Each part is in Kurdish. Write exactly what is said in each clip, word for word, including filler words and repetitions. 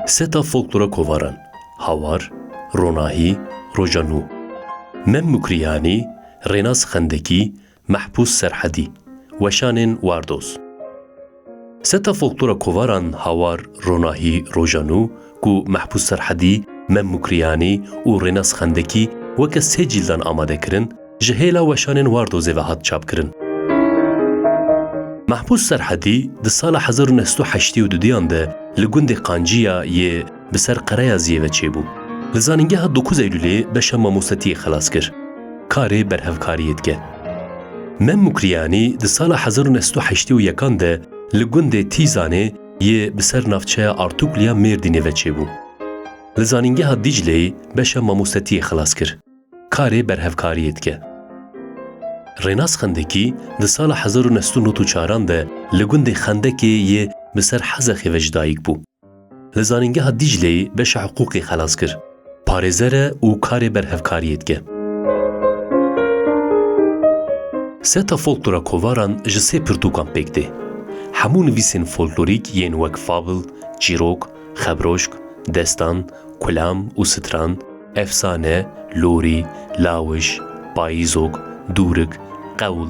Seta folklora kovaran: Hawar, Ronahî, Roja Nû. Mem Mukriyanî, Rênas Xendekî, Mehbûs Serhedî. Weşanên Wardoz. Seta folklora kovaran Hawar, Ronahî, Roja Nû, ku Mehbûs Serhedî, Mem Mukriyanî û Rênas Xendekî weke sê cîldan amade kirin, ji hêla Weşanên Wardozê ve hat çapkirin. Mehbûs Serhedî di sala hezar û neh sed û heştê û duduyan de li gundê Qanciya yê bi ser Qereyaziyê ve çêbû. Li Zanîngeha dokuz Eylûlê beşa mamostetiyê xelas kir. Karê berhevkariyê dike. Mem Mukriyanî di sala hezar û neh sed û heştê û yekan de li gundê Tîzanê yê bi ser navçeya Artukluya Mêrdînê ve çêbû. Li Zanîngeha Dîcleyê beşa mamostetiyê xelas kir. Karê berhevkariyê dike. Rênas Xendekî di sala hezar û neh sed û nod û çaran de li gundê Xendekê yê bi ser Hezexê ve ji dayik bû. Li Zanîngeha Dîcleyê beşa hiqûqê xelas kir. Parêzer e û karê berhevkariyê dike. Seta folklora kovaran ji sê pirtûkan pêk tê. Hemû nivîsên folklorîk yên wek fabl, çîrok, xebroşk, destan, kulam û stran, efsane, lorî, lawij, payîzok, dûrik, qewl,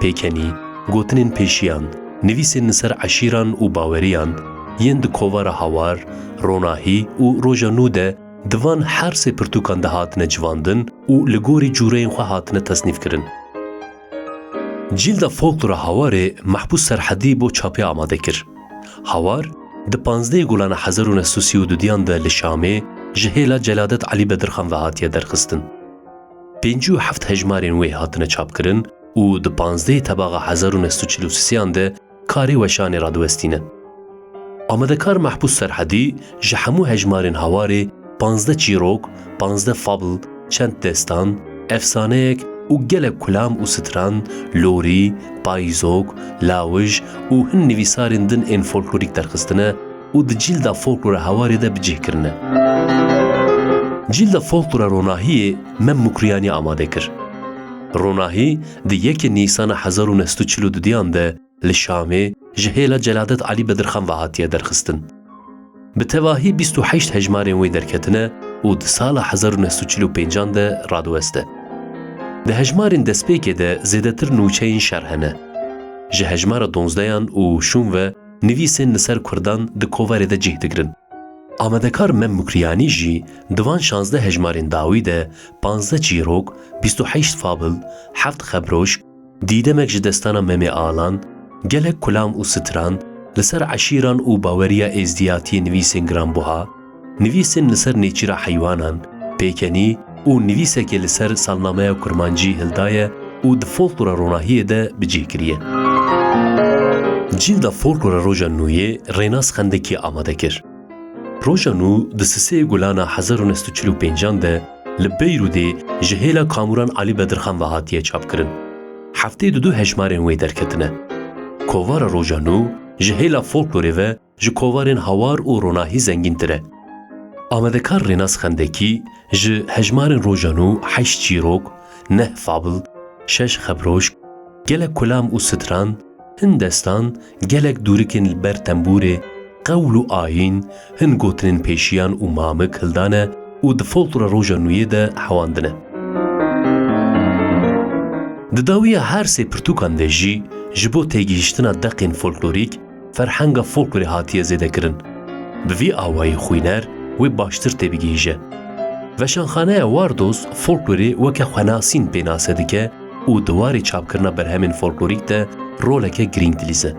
pêkenî, gotinên pêşiyan, nivîsên li ser eşîran û baweriyan, yên di kovara Hawar, Ronahî û Roja Nû de di van her sê pirtûkan de hatine civandin û li gorî cûreyên xwe hatine tesnîfkirin. Cîlda folklora Hawarê Mehbûs Serhedî bo çapê amade kir. Hawar di panzdehê Gulana hezar û neh sed û sî û duduyan de li Şamê ji hêla Celadet Elî Bedirxan ve hatiye derxistin. Pêncî û heft hejmarên wê hatine çapkirin û di panzdehê Tebaxa hezar û neh sed û çil û sêyan de karê weşanê radiwestîne. Amadekar Mehbûs Serhedî ji hemû hejmarên Hawarê panzdeh çîrok, panzdeh fabl, çend destan, efsaneyek û gelek kulam û stran, lorî, payîzok, lawij û hin nivîsarên din ên folklorîk derxistine û di cîlda folklora Hawarê de bi cih kirine. Cîlda folklora Ronahiyê Mem Mukriyanî amade kir. Ronahî di yekê Nîsana hezar û neh sed û çil û duduyan de li Şamê ji hêla Celadet Elî Bedirxan ve hatiye derxistin. Bi tevahî bîst û heşt hejmarên wê derketine û di sala hezar û neh sed û çil û pêncan de radiweste. Di hejmarên destpêkê de zêdetir nûçeyên şer hene. Ji hejmara donzdeyan û şûn ve nivîsên li ser kurdan di kovarê de cih digirin. Amadekar Mem Mukriyanî jî di van şazdeh hejmarên dawî de panzdeh çîrok, bîst û heşt fabl, heft xebroşk, dîdemek ji destana Memê Alan, gelek kulam û stran, li ser eşîran û baweriya êzdiyatiyê nivîsên giranbuha, nivîsên li ser nêçîra heywanan, pêkenî û nivîsekê li ser salnameya kurmancî hildaye û di folklora Ronahiyê de bi cih kiriye. Cîlda folklora Roja Nûyê Rênas Xendekî amade kir. Roja Nû di sisê Gulana hezar û neh sed û çil û pêncan de li Beyrûdê ji hêla Kamuran Elî Bedirxan ve hatiye çapkirin. Heftê û du hejmarên wê derketine. Kovara Roja Nû ji hêla folklorê ve ji kovarên Hawar û Ronahî zengîntir e. Amadekar Rênas Xendekî ji hejmarên Roja Nû heşt çîrok, neh fabl, şeş xebroşk, gelek kulam û stran, hin destan, gelek dûrikên li ber tembûrê, qewl û ayîn, hin gotinên pêşiyan û mamik hildane û di folklora Roja Nûyê de hewandine. Di dawiya her sê pirtûkan de jî ji bo têgihiştina deqên folklorîk, ferhenga folklorê hatiye zêdekirin. Bi vî awayî xwîner wê baştir têbigihîje. Veşanxaneya Wardoz folklorê weke xwenasîn pênase dike û di warê çapkirina berhemên folklorîk de roleke girîng dilîze.